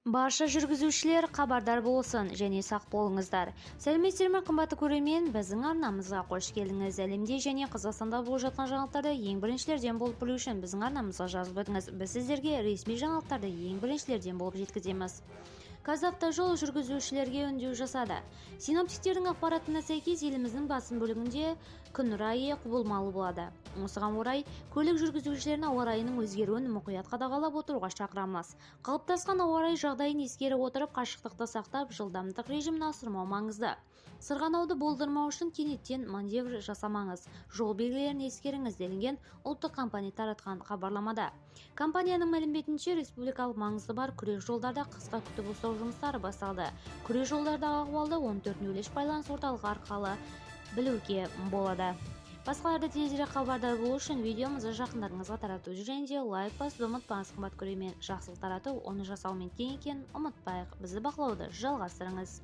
Барша жүргізушілер хабардар болсын және сақ болыңыздар. Сәлеметсіздер ме, қымбатты көрермен! Біздің арнамызға қош келдіңіз! Әлемде және Қазақстанда болып жатқан жаңалықтарды ең біріншілерден болып білу үшін біздің арнамызға жазылып өтіңіз. Біз сіздерге ресми жаңалықтарды ең біріншілерден болып жеткіземіз. «ҚазАвтоЖол» жүргізушілерге үндеу жасады. Синоптиктердің ақпаратына сәйкес, еліміздің басым бөлігінде күн райы құбылмалы болады. Осыған орай көлік жүргізушілерін ауа райының өзгеруін мұқият қадағалап отыруға шақырамыз. Қалыптасқан ауа райы жағдайын ескере отырып, қашықтықты сақтап, жылдамдық режимін асырмау маңызды. Сырғанауды болдырмау үшін кенеттен маневр жасамаңыз, жол белгілерін ескеріңіз, делінген ұлттық компания таратқан хабарламада. Компанияның мәліметінше, республикалық маңызы бар күре жолдарда қысқа күтіп ұстау жұмыстары басталды. Күре жолдардағы ахуалды 14.03 байланыс орталығы арқылы білуге болады. Басқаларды тезірек хабардар болу үшін видеомызды жақындарыңызға тарату және де лайк басуды ұмытпаңыз. Қымбат көрермен, жақсылық тарату оны жасаумен тең екенін ұмытпайық. Бізді бақылауды жалғастырыңыз.